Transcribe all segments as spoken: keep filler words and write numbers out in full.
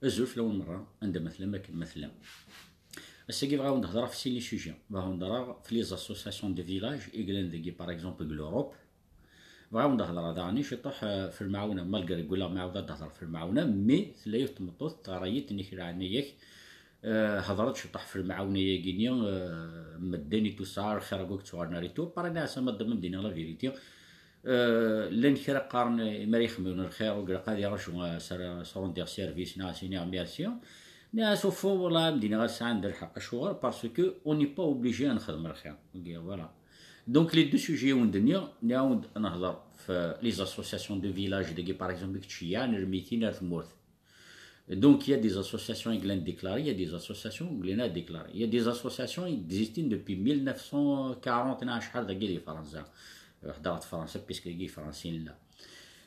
Azul fell-awen merra, anda ma tellam, akken ma tellam. Ass-agi bɣiɣ ad wen-d-hedreɣ ɣef sin les sujets. Bɣiɣ ad wen-d-hedreɣ ɣef les associations de village i yellan dagi, par exemple, deg l'Europe. Bɣiɣ ad wen-d-hedreɣ daɣen i ciṭuḥ, eh, ɣef lemɛawna, malgré que ur ɛawdeɣ ad d-hedreɣ ɣef lemɛawna, mais tella yiwet n tmeṭṭut teɣra-yi-d, tenna-k, eh, hedreɣ-d ciṭuḥ ɣef lemɛawna-agi-nni, eh, medden et tout ça, lxir akk i yettuɣalen ar retour. Pareil, nniɣ-as, a madame, ad m-d-iniɣ la vérité. Eh, llan kra qqaren, eh, mi ara yexdem yiwen lxir, ur ilaq ad irǧu, eh, s ara s-rendiɣ service, neɣ ad s-iniɣ merci. Nniɣ-as, au fond, wallah, ad m-d-iniɣ ass-a, ɛenda lḥeqq. Acuɣer? Parce que on n'est pas obligé ad nexdem lxir. Ok, voilà. Donc, les deux sujets i wen-d-nniɣ, nniɣ-awen-d ad nehder ɣef les associations de village dagi, par exemple, i yettceyyiɛen lmeyytin ar tmurt. Donc, il y a des associations i yellan déclarées, il y a des associations i yellan pas déclarées. Il y a des associations qui existent depuis mille neuf cent quarante, neɣ acḥal dagi di Fransa. Hedreɣ ɣef Fransa, puisque dagi Fransa i nella.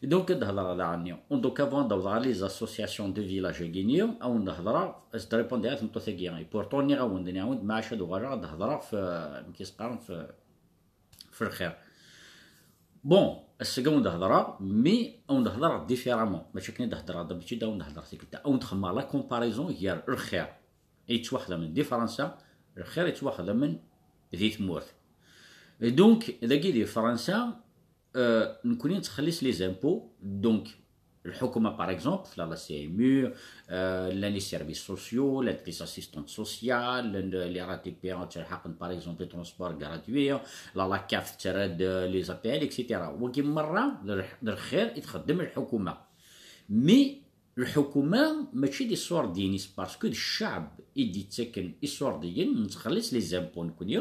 Donc, ad hedreɣ daɣen-nni. Donc, avant d-awḍeɣ ɣer les associations de village-agi-nni, ad wen-d-hedreɣ, ad s-d-répondiɣ i tmeṭṭut-agi. Et pourtant, nniɣ-awen-d, nniɣ-awen-d, maca ad uɣaleɣ ad hedreɣ f-, amek i s-qqaren, f-, f lxir. Bon, ass-agi ad wen-d-hedreɣ, mais ad wen-d-hedreɣ différemment. Mačči akken i d-hedreɣ, d'habitude ad wen-d-hedreɣ tikkelt-a. Ad wen-d-xedmeɣ la comparaison gar lxir i yettwaxdamen di Fransa, lxir i yettwaxdamen di tmurt. Et donc, dagi di Fransa, euh, nekkni nettxelliṣ les impôts, donc, lḥukuma, par exemple, la, la C M U, euh, llan les services sociaux, llant les assistantes sociales, llan les R A T P, tterḥaqen, par exemple, les transports gratuits, la, la CAF tettarra-d, euh, les A P L, et cetera. Wagi merra d lx-, d lxir i txeddem lḥukuma. Mais lḥukuma mačči d iṣurdiyen-is, parce que d cceɛb i d-yettaken iṣurdiyen, nettxelliṣ les impôts nekkni,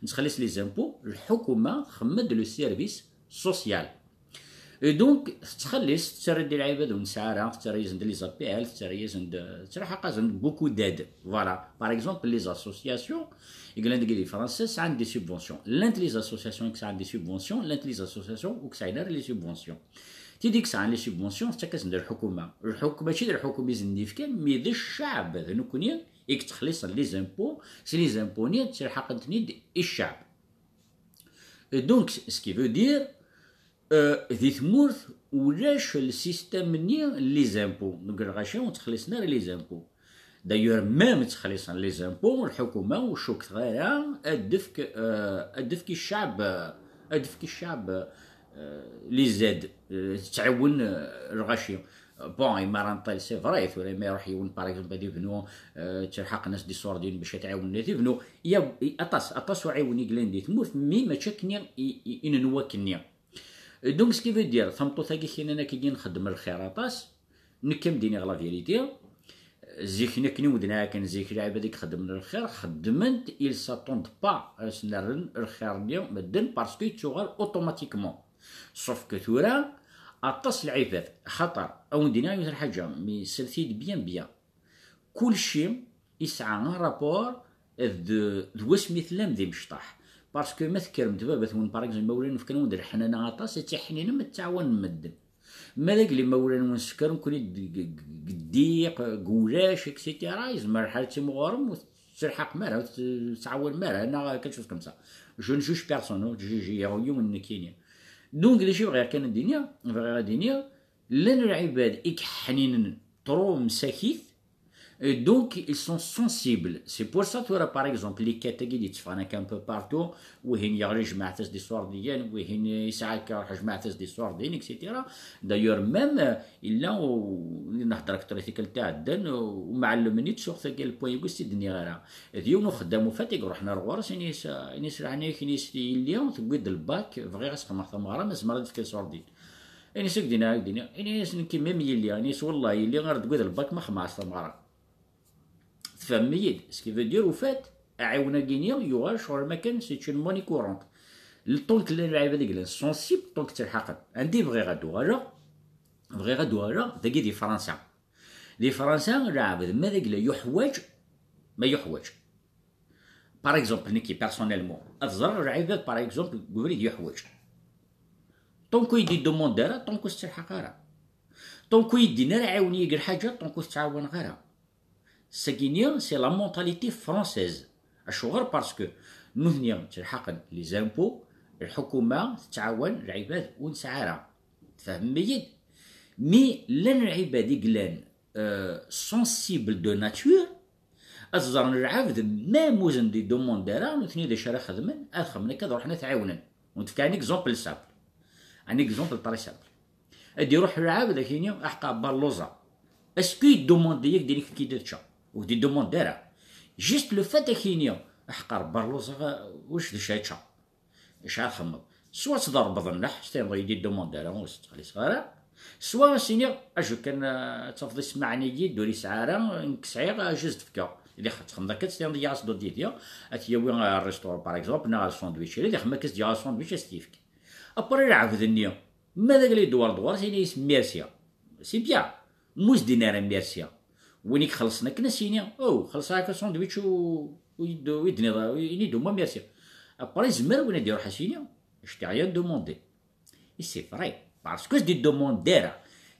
nettxelliṣ les impôts, lḥukuma txeddem-d le service social. Et donc, tettxelliṣ, tettarra-d i lɛibad ur nesɛi ara, tettarra-yasen-d les A P L, tettarra-yasen-d, tettraḥaq-asen-d beaucoup d'aide. Voilà. Par exemple, les associations, i yellan dagi di Fransa, sɛan des subventions. Llant les associations i yesɛan des subventions, llant les associations ur yesɛin ara les subventions. Tid i yesɛan les subventions, tettak-asen-d lḥukuma. Lḥuk-, mačči d lḥukuma i sen-d-yefkan, mais d cceɛb, d nekkni i yettxelliṣen les impôts, s les impôts-nni tterḥaqen-ten-id i cceɛb. Et donc, ce qui veut dire, euh, di tmurt, ulac le système-nni n les impôts. Donc, lɣaci ur ttxelliṣen ara les impôts. D'ailleurs, même ttxelliṣen les impôts, lḥukuma ur cukkeɣ ara ad d-tefk, euh, ad d-tefk i cceɛb, euh, ad d-tefk i cceɛb, euh, les aides, euh, tettɛiwen, euh, lɣaci. Bon, imi ara nṭil, c'est vrai, tura imi iruḥ yiwen, par exemple, ad ibnu, euh, tterḥaqen-as-d iṣurdiyen bac ad t-ɛiwnen ad ibnu. Il y a aṭas, aṭas uɛiwen i yellan di tmurt, mais mačči akken i, i, i nenwa akkenni. Donc, ce qui veut dire, tameṭṭut-agi, kinin akkagi nxeddem lxir aṭas, nekk ad m-d-iniɣ la vérité, zik nekkni ur d-nɛi akken zik lɛibad i ixeddmen lxir, xeddmen-t, ils s'attendent pas ad sen-rren lxir-nni medden, parce que yettuɣal automatiquement. Sauf que tura, aṭas lɛibad, xaṭer, ad wen-d-iniɣ yiwet lḥaǧa, mais slet-iyi-d bien, bien. Kulci yesɛa un rapport d, d wasmi tellam d imecṭaḥ. Parce que ma tekkrem-d baba-twen, par exemple, imawlan fkan-awen-d leḥnana aṭas, ad tiḥninem, ad tɛawanem medden. Ma d agli imawlan-nwen sekkren-ken-id deg, deg, deg ddiq, deg ulac, et cetera, yezmer lḥal ad timɣurem, ur tettelḥaqem ara, ur tettɛawanem ara, neɣ quelque chose comme ça. Je ne juge personne, ur ttjijjigeɣ yiwen nekkini. Donc, d acu i bɣiɣ kan ad d-iniɣ? Bɣiɣ ad d-iniɣ, llan lɛibad i iḥninen trop msakit, et donc, ils sont sensibles. C'est pour ça, tura, par exemple, les cas-agi d-yetteffɣen akka un peu partout, wihin yeɣli jmaɛt-as d iṣurdiyen, wihin yesɛa akka, ruḥ jmaɛt-as d iṣurdiyen, et cetera. D'ailleurs, même, euh, yella u-, nehder akter i tikkelt iɛeddan, umɛellem-nni ttuɣ tagi, le point-agi ur s-id-nniɣ ara. D yiwen uxeddam ufat i iruḥen ar ɣur-s, ini-as, ini-as, leɛnaya-k, ini-as, yelli, tewwi-d lbak, bɣiɣ ad s-xedmeɣ tameɣra, ma tzemreḍ ad d-tefkeḍ iṣurdiyen. Ini-as, ak d-iniɣ, ak d-iniɣ. Ini-as, nekki, même yelli, ini-as, wellah, yelli, ar d-tewwiḍ lbak, ma xedmeɣ tameɣra. Tfehmem-iyi-d? Ce qui veut dire, au fait, aɛiwen-agi-nni yuɣal ccɣel makan, c'est une monnaie courante. Le temps que llan lɛibad i yellan sensible, tant que ttelḥaqen. Anda i bɣiɣ ad uɣaleɣ? Bɣiɣ ad uɣaleɣ dagi di Fransa. Di Fransa, lɛebd ma d agla yuḥwaǧ, ma yuḥwaǧ. Par exemple, nekki, personnellement, ad ẓreɣ lɛibad, par exemple, deg ubrid yuḥwaǧ. Tant que ur yi-d-idumande ara, tant que ur s-ttelḥaq ara. Tant que ur yi-d-ini ara ɛiwen-iyi deg lḥaǧa, tant que ur s-ttɛawaneɣ ara. Sagi-nni, c'est la mentalité française. Acuɣer? Parce que nutni ttelḥaqen les impôts, lḥukuma tettɛawan lɛibad ur nesɛi ara. Tfehmem-iyi-d? Mi llan lɛibad i yellan euh, sensible de nature, ad ẓren lɛebd, même ur sen-d-idumande ara, nutni d acu ara xedmen, ad xedmen akka, ad ruḥen ad t-ɛiwnen. Ur n-tefka un exemple simple. Un exemple très simple. Ad iruḥ lɛebd, ad ak-yini, aḥeqqa berluẓa. Est-ce que idumande-yak d-ini efk-iyi-d ad ččeɣ? Ur d-idumande ara. Juste le fait ad ak-yini, aḥeqqa berluẓa, ulac d acu ara ččeɣ. Acu ara txedmeḍ? Soit ad tḍerbeḍ nneḥ, s tiniḍ ur yi-d-idumande ara, ur s-ttxelliṣeɣ ara, soit ad s-iniɣ, aju kan, eh, ad tafeḍ ismeɛn-iyi-d, ur yesɛi ara, nekk sɛiɣ, aju ad s-d-fkeɣ. Ad ixeddem akka, ad s-tiniḍ, yas-d didi, ad t-yawi ɣer restaurant, par exemple, neɣ ɣer sandwich, ad ixdem akka, ad s-d-yaɣ sandwich, ad s-t-yefk. Après, lɛebd-nni, ma d agli d-war d ɣur-s, ini-as merci. C'est bien. Mu s-d-ini ara merci. Win i ixellṣen akken ad s-yini, oh, xellṣeɣ akka sandwich u, u yi-d-, u yi-d-tenniḍ, u yi-d-tenniḍ merci. Après, yezmer win ad iruḥ ad s-yini, je t'ai rien demandé. Et c'est vrai. Parce que s-d-idumande ara.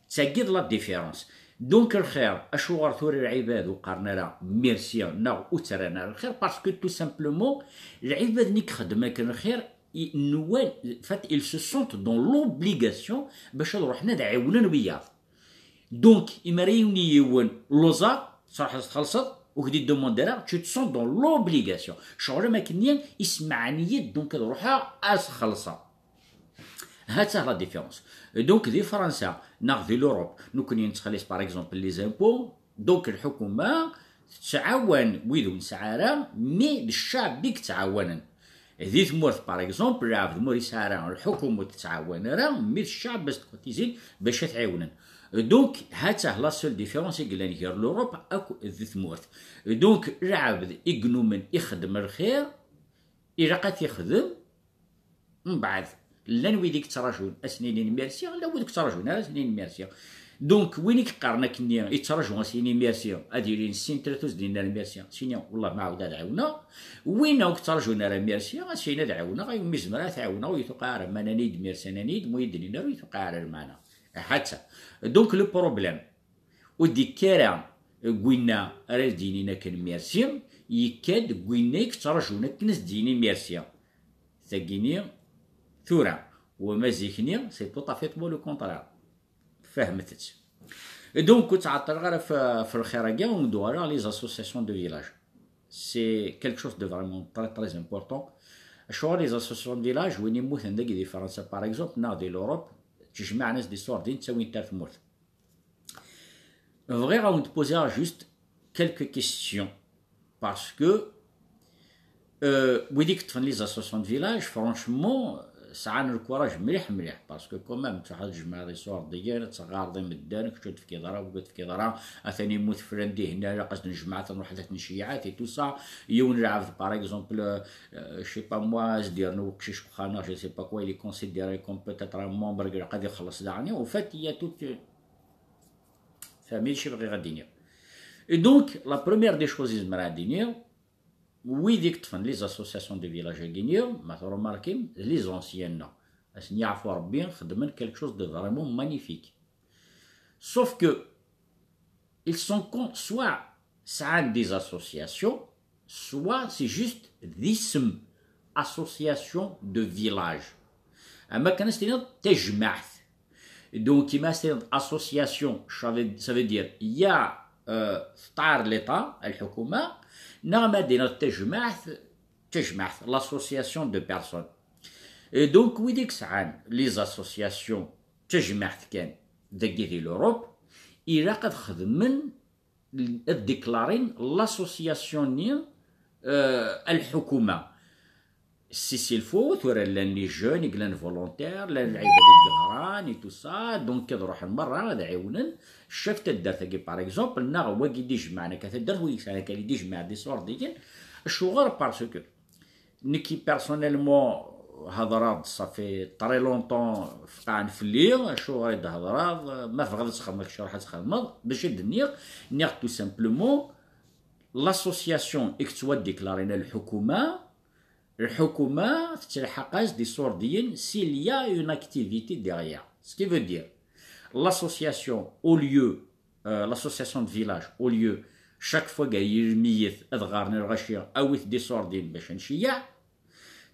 D tagi d la différence. Donc, lxir, acuɣer tura lɛibad ur qqaren ara merci neɣ ur ttarran ara lxir? Parce que tout simplement, lɛibad-nni i ixeddmen akken lxir, i-, nwan, en fait, ils se sentent dans l'obligation bac ad ruḥen ad ɛiwnen wiyaḍ. Donc, imi ara yini yiwen luẓa, truḥeḍ txellṣeḍ, ur k-d-idumande ara, tu te sens dans l'obligation. Ccɣel am akken-nni, ismeɛn-iyi-d, donc ad ruḥeɣ ad s-xellṣeɣ. Ha-tt-ah la différence. Donc, di Fransa, neɣ di l'Europe, nekkni nettxelliṣ, par exemple, les impôts, donc lḥukuma tettɛawan wid ur nesɛi ara, mais d ccɛeb i yettɛawanen. Di tmurt, par exemple, lɛebd ma ur yesɛi ara, lḥukuma ur tettɛawan ara, mais d ccɛeb ad s-d-kotizin bac ad t-ɛiwnen. Donc, ha-tt-ah la seule différence i yellan gar l'Europe akk d tmurt. Donc, lɛebd i yennummen ixeddem lxir, ilaq ad t-ixdem, mbeɛd, llan wid i yettraǧun ad sen-inin merci, llan wid ur yettraǧun ara ad sen-inin merci. Donc, win i yeqqaren akken-nni, yettraǧu ad s-yini merci, ad yili nessin tlata ur s-d-yenni ara merci, ad s-yini, wellah ma ɛawdeɣ ad ɛiwneɣ. Win ur yettraǧun ara merci, ad s-yini ad ɛiwneɣ, ayen mi zemreɣ ad t-ɛiwneɣ, ur yi-tuqiɛ ara, ma nnan-iyi-d merci, nnan-iyi-d, ma ur yi-d-nnin ara, ur yi-tuqiɛ ara lmeɛna. Ha-tt-a. Donc, le problème, ur d-yekki ara deg winna ara d-yinin akken merci, yekka-d deg winna i yettraǧun akken ad s-d-yini merci. Tagini, tura, wama zik-nni, c'est tout à fait le contraire. Fehmet-tt. Donc, ur ttɛeṭṭileɣ ara f-, f lxir-agi, ur d-uɣaleɣ les associations de village. C'est quelque chose de vraiment très, très important. Acuɣer les associations de village, win yemmuten dagi di Fransa, par exemple, neɣ di l'Europe, ttejmaɛen-as-d iṣurdiyen, ttawin-t ar tmurt. Bɣiɣ ad wen-d-poser juste quelques questions. Parce que, euh, wid i yeṭṭfen les associations de village, franchement, sɛan le courage mliḥ, mliḥ. Parce que quand même, tṛuḥeḍ ad tjemɛeḍ iṣurdiyen, ad teɣɣareḍ i medden, kečč ur d-tefkiḍ ara, wigi ur d-tefkiḍ ara, atan yemmut flan dihin, ilaq ad t-nejmeɛ, ad nṛuḥ ad t-nceyyeɛ, et tout ça. Yiwen lɛebd, par exemple, euh, je sais pas moi, ad s-d-yernu uqcic deg uxxam, je sais pas quoi, il est considéré comme peut-être un membre, ilaq ad ixelleṣ daɣen. En fait, il y a toute Fehmin acu bɣiɣ ad d-iniɣ. Et donc, la première des choses i zemreɣ ad d-iniɣ, wid i yeṭṭfen les associations de village-agi-nni, ma tṛumarkim, d les anciens-nneɣ. Ad sen-yeɛfu Ṛebbi, xedmen quelque chose de vraiment magnifique. Sauf que, ils sont con-, soit sɛan des associations, soit c'est juste d isem association de village. Am akken ad s-tiniḍ tajmaɛt. Donc, imi ad s-tiniḍ association, ça veut, ça veut dire, ya, euh, teṭṭar l'État, lḥukuma, neɣ ma d-tiniḍ tajmaɛt, tajmaɛt, l'association de personnes. Et donc, wid i yesɛan les associations, tajmaɛt kan, dagi di l'Europe, ilaq ad xedmen ad déclarin l'association-nni, euh, a lḥukuma. Si s'il faut, tura llan les jeunes i yellan volontaires, llan lɛibad i yeɣran et tout ça, donc ad ruḥen merra ad ɛiwnen chef taddart-agi, par exemple, neɣ wagi d-ijemɛen akka taddart, wagi yesɛan akka d-ijemɛen d iṣurdiyen. Acuɣer? Parce que nekki, personnellement, hedreɣ-d, ça fait très longtemps, fqaɛen fell-i, acuɣer i d-hedreḍ, ma tebɣiḍ ad txedmeḍ, kečč ruḥ ad txedmeḍ. D acu i d-nniɣ? Nniɣ tout simplement, l'association i yettwadéclarin a lḥukuma, lḥukuma tettelḥaq-as-d iṣurdiyen s'il y a une activité derrière. Ce qui veut dire, l'association, au lieu euh, l'association de village, au lieu, chaque fois gar yir lmeyyet ad ɣaren i lɣaci, awit-d iṣurdiyen bac ad nceyyeɛ,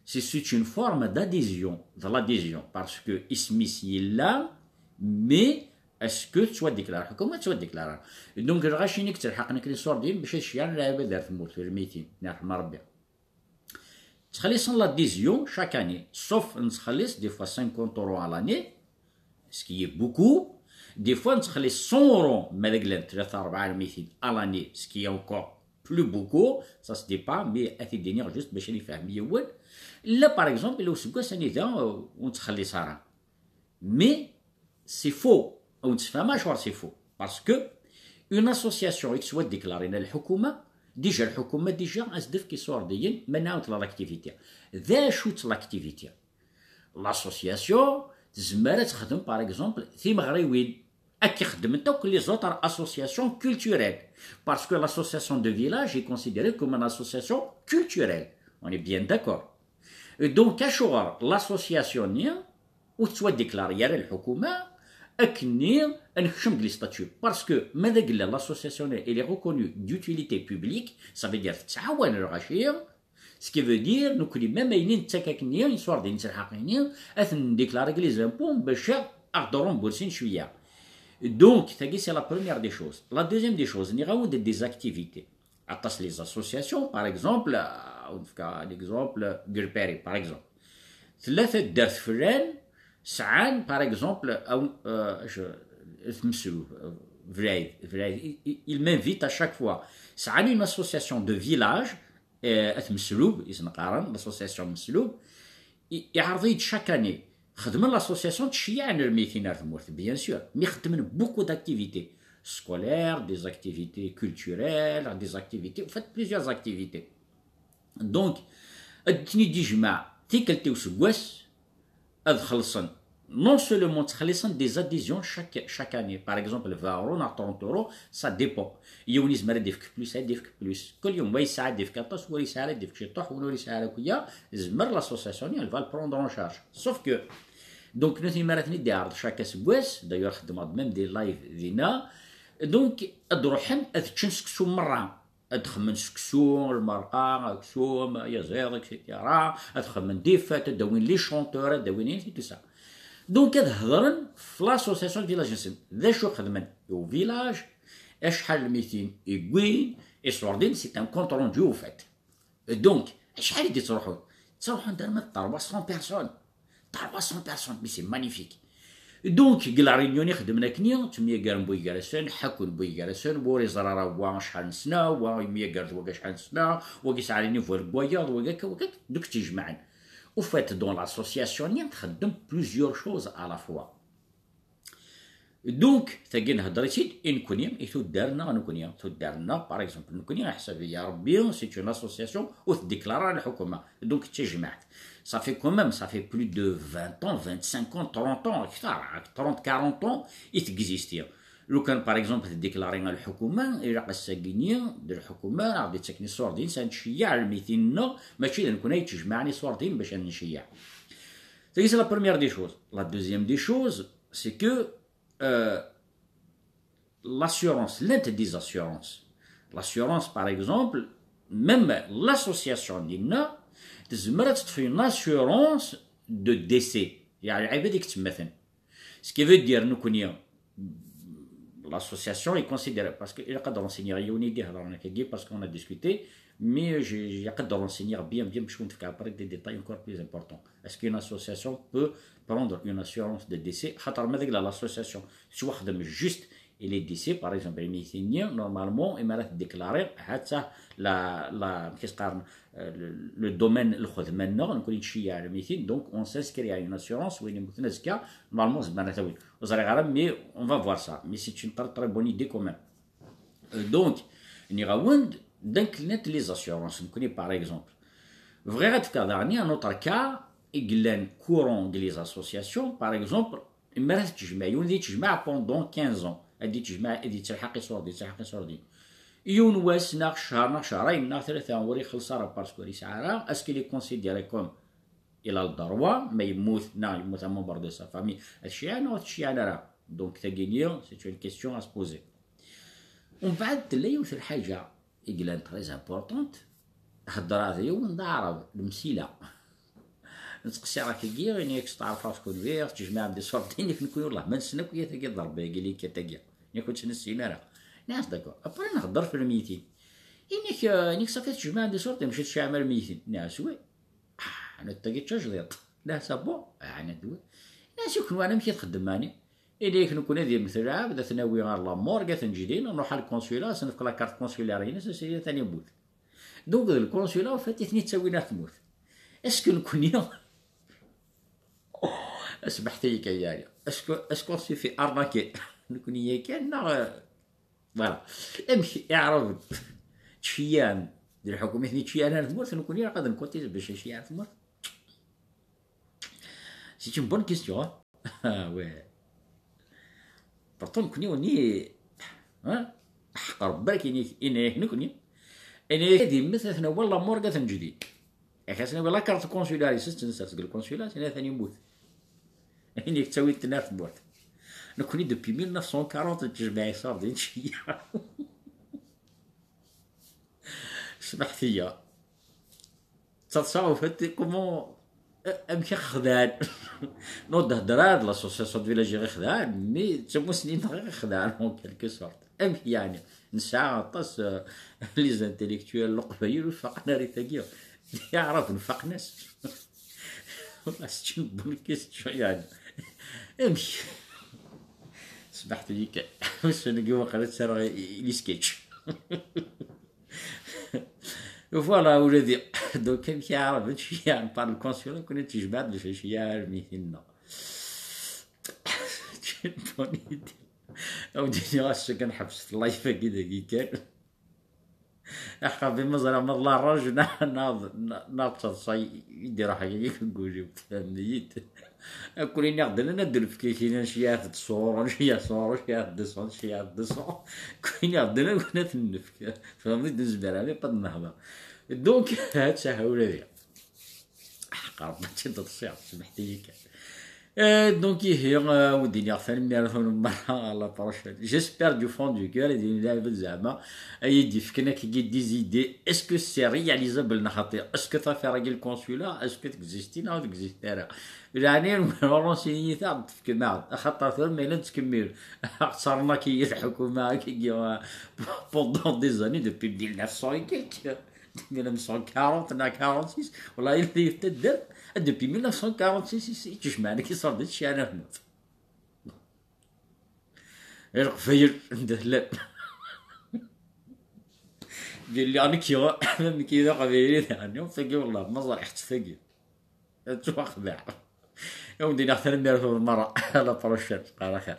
c'est, c'est une forme d'adhésion, de l'adhésion, parce que isem-is yella, mais Est-ce que tettwadiklar lḥukuma? Tettwadiklar. Donc lɣaci-nni i yettelḥaqen akken iṣurdiyen bac ad ceyyɛen lɛibad ar tmurt, ur lmitin, yerḥem Rebbi. Ttxelliṣen l'adhésion chaque année, sauf nettxelliṣ des fois cinquante euros à l'année, ce qui est beaucoup. Des fois nettxelliṣ cent euros ma d aglan tlata rebɛa lmitin à l'année, ce qui est encore plus beaucoup. Ça se dépend, mais ad t-id-iniɣ juste bac ad ifhem yiwen. Là par exemple, illa useggas anida, euh, ur nettxelliṣ ara. Mais c'est faux. Ur nettfehhem acuɣer c'est faux. Parce que une association i tettwadiklarina lḥukuma, déjà lḥukuma déjà ad s-d-tefk iṣurdiyen, ma nɛawed la l'activité. D acu-tt l'activité? L'association tezmer ad texdem par exemple timeɣriwin, akka xeddment akk les autres associations culturelles. Parce que l'association de village est considérée comme une association culturelle. On est bien d'accord. Donc acuɣer l'association-nni ur tettwadiklar ara lḥukuma akken-nni ad nekcem deg les statuts? Parce que ma d aglan l'association-nni elle est reconnue d'utilité publique, ça veut dire tettɛawan lɣaci. Ce qui veut dire nekkni même ayen i nettak akken-nni iṣurdiyen, nettelḥaq-ini, ad ten-ndiklar deg les impôts bac ad ɣ-d-remboursin cwiya. Donc tagi c'est la première des choses. La deuxième des choses, nniɣ-awen-d des activités. Aṭas les associations, par exemple, euh, ad wen-fkeɣ l'exemple n Lpari, par exemple. Tella taddart flan sɛan, par exemple, aw, euh, je, At Meslub, euh, Vray, Vray, il, il m'invite à chaque fois. Sɛan une association de village, euh, At Meslub i sen-qqaren, l'association Meslub, i, iɛreḍ-iyi-d chaque année. Xedmen l'association, ttceyyiɛen lmitin ar tmurt, bien sûr, mais xeddmen beaucoup d'activités scolaires, des activités culturelles, des activités, en fait, plusieurs activités. Donc, ad ten-id-ijmeɛ tikkelt i useggas, ad xellṣen. Non seulement ttxelliṣen des adhésions chaque, chaque année. Par exemple, vingt euros neɣ trente euros, ça dépend. Yiwen yezmer ad d-yefk plus, ad d-yefk plus. Kul yiwen, wa yesɛa ad d-yefk aṭas, wa yesɛa ad d-yefk ciṭuḥ, wa ur yesɛi ara akk-ya, yezmer l'association-nni, elle va le prendre en charge. Sauf que, donc, nutni mi ara ten-id-iɛreḍ chaque aseggas, d'ailleurs, xeddmeɣ-d même des lives dinna, donc, ad ruḥen ad ččen seksu merra. Ad xemmen seksu, lmerqa, aksum, ayaziḍ, et cetera. Ad xemmen des fêtes, ad d-awin les chanteurs, ad d-awin ayen, tout ça. Donc ad hedren f l'association de village-nsen. D acu xedmen au village, acḥal lmitin i wwin, iṣurdiyen, c'est un compte rendu au fait. Donc acḥal i d-ittruḥun? Ttruḥun-d arma d trois cents personnes. Trois cents personnes, mais c'est magnifique. Donc, deg la réunion i xedmen akkenni, ttemyagaren buygarasen, ḥekkun buygarasen, wa ur iẓer ara wa acḥal n sna, wa yemyagar d wagi acḥal n sna, wagi yesɛa les niveaux deg wayeḍ, wagi akka, wagi akka, donc ttijmaɛen. Au fait, dans l'association-nni, txeddem plusieurs choses à la fois. Donc, tagi nhedder-itt-id i nekkni, i tuddar-nneɣ nekkni. Tuddar-nneɣ, par exemple, nekkni, iḥsab-iyi Rebbi, c'est une association ur teddiklar ara lḥukuma. Donc, d tajmaɛt. Ça fait quand même, ça fait plus de vingt ans, vingt-cinq ans, trente ans, akter, trente, quarante ans, i tegizisti. Lukan, par exemple, teddiklar lḥukuma, ilaq ass-agi-nni, d lḥukuma ara ɣ-d-ittaken iṣurdiyen, s ad nceyyeɛ lmitin-nneɣ, mačči d nekkni ay yettjemɛen iṣurdiyen bac ad nceyyeɛ. Tagi, c'est la première des choses. La deuxième des choses, c'est que, euh, l'assurance, llant des assurances. L'assurance, par exemple, même l'association-nni tezmer ad teṭṭef une assurance de décès. Yeɛni lɛibad i yettmaten. Ce qui veut dire, nekkni, l'association est considérée, parce que ilaq ad renseigner yiwen i d-ihedren akkagi, parce qu'on a discuté, mais j'ai, j'ai à renseigner bien, bien, parce qu'on fait après des détails encore plus importants. Est-ce qu'une association peut prendre une assurance de décès? Xaṭer ma d agla l'association tettwaxdem juste i les décès, par exemple, les mitin-nni, normalement, imi ara teddiklaré, hatta la, la, qu'est-ce qu'on, euh, le, le domaine, lxedma-nneɣ, nekkni nettceyyiɛ lmitin, donc on s'inscrit à une assurance, win yemmuten azekka, normalement, zemren ad t-awin. Ur ẓriɣ ara, mais on va voir ça. Mais c'est une très, très bonne idée quand même. Euh, donc, nniɣ-awen-d, donc, llant les assurances, nekkni, par exemple. Bɣiɣ ad d-fkeɣ daɣen un autre cas i yellan courant deg les associations, par exemple, imi ara tettjemɛeḍ yiwen ad yettjemɛeḍ pendant quinze ans, ad yettjemɛeḍ, ad yettelḥaq iṣurdiyen, yettelḥaq iṣurdiyen. Yiwen wass, neɣ ccher, neɣ cehrayen, neɣ tlata, ur ixelleṣ ara parce que ur yesɛi ara, est-ce qu'il est considéré comme il a le droit, ma yemmut, neɣ yemmut un membre de sa famille, ad t-ceyyeɛen neɣ ur t-ceyyeɛen ara? Donc, tagi-nni, c'est une question à se poser. Umbeɛd tella yiwet n lḥaǧa i yellan très importante, heddreɣ d yiwen d aɛrab, lemsila. Nettqeṣṣir akka-agi, ini-ak steɛrfeɣ kunwi, tejmaɛem des ordres, ini-ak nekkni, wallah ma nessen akk yat-agi d Rebbi-agi, likat-agi. Ini-ak ur tt-nessin ara. Nniɣ-as d'accord. Après nhedder f lmeytin. Ini-ak, euh, ini-ak صافي tejmaɛem des ordres, mačči tecɛam ara lmeytin. Nniɣ-as oui. Ah, netta-agi d tajdiṭ. Nniɣ-as ah bon? Ah, netta oui. Nniɣ-as i kunwi amek i txeddmem ɛni? Ini-ak nekkni ad yemmet lɛebd, ad t-nawi ɣer la morgue, ad t-neǧdin, nruḥ ar lkunsula, ad s-nefk la carte consulaire-ines, ad s-yini atan yemmut. Donc d lkunsula, en fait, i ten-ittawin ar tmurt. Est-ce que nekkni, sbeḥt-iyi kan, yeɛni, est-ce que, est-ce qu'on s'est fait arnaquer? Nekkni yakan, neɣ, euh, voilà. Amek iɛraben ttceyyiɛen, d lḥukuma i ten-ittceyyiɛen ar tmurt, nekkni ilaq ad nkuti bac nceyyeɛ ar tmurt? C'est une bonne question, hein? Ah, ouais. Pourtant, nekkni, on est, hein? Ḥeqq Rebbi akin i, ini-ak nekkni. Ini-ak ad yemmet, ad t-nawi la morgue, ad t-neǧdin. Ak-as nawi la carte consulaire, s-, s-, sers deg lkunsula, sini atan yemmut. Ini-ak ttawin-ten ar tmurt. Nekkni depuis mille neuf cent quarante nettejmaɛ des ordres, nceyyeɛ. Smeḥt-iyi. Ttaḍsa, en fait, comment, euh, amek i xedɛen? Non, d-hedder ara d l'association de village i xedɛen, mais d tamussni-nneɣ i xedɛen, en quelque sorte. Amek yeɛni? Nesɛa aṭas, euh, les intellectuels n Leqbayel ur faqen ara i tagi. Iɛraben faqen-as. Voilà, c'est une bonne question, yeɛni. Amek? Smeḥt-iyi kan. Ussan-agi waqila ttarraɣ i, i, les sketchs. Voilà, ula d, donc, amek iɛraben nceyyeɛ par le consulat, nekkni nettejmaɛ-d bac nceyyeɛ ar lmeytin-nneɣ. C'est une bonne idée. Ad wen-d-iniɣ ass-a kan ḥebset live-agi dagi kan. Aḥqabi ma ẓriɣ ma d la rage neɣ, neɣ, neɣ d taḍsa i d-iruḥ akka deg wul-iw, tfehmem-iyi-d? Akk iniɣ-d llan ad d-nefk kra, nceyyeɛ-d ṣṣur, nceyyeɛ ṣṣur, nceyyeɛ-d ṣṣur, nceyyeɛ-d ṣṣur. Akk iniɣ-d llan ad ten-nefk. Tfehmeḍ-iyi-d, nezmer ɛni ad nehder. Donc, ha-tt-aha ula d ya. Ḥeqreɣ mačči d ḍsiɣ, smeḥt-iyi kan. Euh, donc, ihi, euh, ur d-iniɣ tanemmirt-nwen merra, à la prochaine. J'espère du fond du cœur, ad yini lɛibad zeɛma, ay d-yefken akkagi des idées. Est-ce que c'est réalisable neɣ xaṭi? Est-ce que tafir-agi le consulat, est-ce que teɣzisti neɣ ur teɣzisti ara? Leɛnaya-nwen, relancez-iyi-t, ad d-tefkem-aɣ-d. Axaṭer tura ma yella nettkemmil, ad ɣ-tt-ternu akkagi lḥukuma, akkagi, euh, pendant des années, depuis mille neuf cents et quelques. Mille neuf cent quarante neɣ quarante-six, wala yella taddart, depuis mille neuf cent quarante-six i, i ttejmaɛen akka iṣerdi ttecɛan ar tmurt. Leqbayel anda tellam. Belli nekk, ma nekk d aqbayli, daɣen tagi, wallah, ma ẓriɣ-tt tagi. Ttwaxdeɛ. Ad wen-d-iniɣ tanemmirt-nwen merra. À la prochaine. Ala xir.